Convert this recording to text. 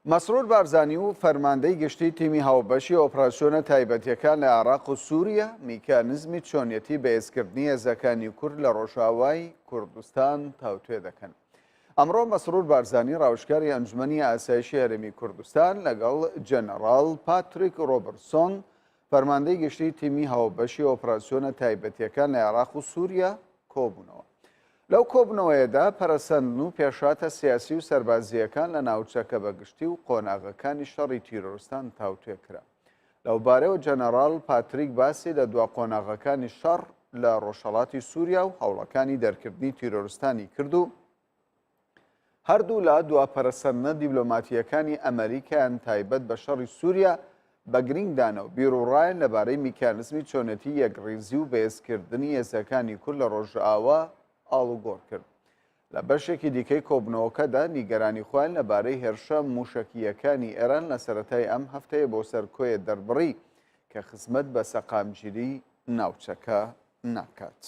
مەسرور بارزانی و فەرماندەی گشتی تیمی هاوبەشی ئۆپراسیۆنە تایبەتیەکان لە عێراق و سووریا میکانزمی چۆنیەتی بەهێزکردنی هێزەکانی کورد لە ڕۆژئاوای کوردستان تاوتوێ دەکەن. ئەمڕۆ مەسرور بارزانی ڕاوێژکاری ئەنجومەنی ئاسایشی هەرێمی کوردستان لەگەڵ جەنەڕاڵ پاتریک ڕۆبرسۆن فەرماندەی گشتی تیمی هاوبەشی ئۆپراسیۆنە تایبەتیەکان لە عێراق و سووریا کۆبوونەوە. لەو کۆبوونەوەیەدا پەرەسەندن و پێشهاتە سیاسی و سەربازییەکان لە ناوچەکە بە گشتی و قۆناغەکانی شەڕی تیرۆرستان تاوتوێ کرا. لەوبارەیەوە جەنەڕاڵ پاتریک باسی لە دوا قۆناغەکانی شەڕ لە ڕۆژهەڵاتی سووریا و هەوڵەکانی دەرکردنی تیرۆرستانی کرد و هەردوولا دوا پەرەسەندنە دیبلۆماتییەکانی ئەمەریکایان تایبەت بە شەڕی سووریا بە گرینگ دانا و بیروڕایان لەبارەی میکانزمی چۆنێتی یەکڕیزی و بەهێزکردنی هێزەکانی کورد لە ڕۆژئاوا ئاڵوگۆڕ کرد. لە بەشێکی دیکەی کۆبوونەوەکەدا نیگەرانی خۆیان لەبارەی هێرشە مووشەکییەکانی ئێران لە سەرەتای ئەم هەفتەیە بۆ سەر کۆیە دەربڕی کە خزمەت بە سەقامگیریی ناوچەکە ناکات.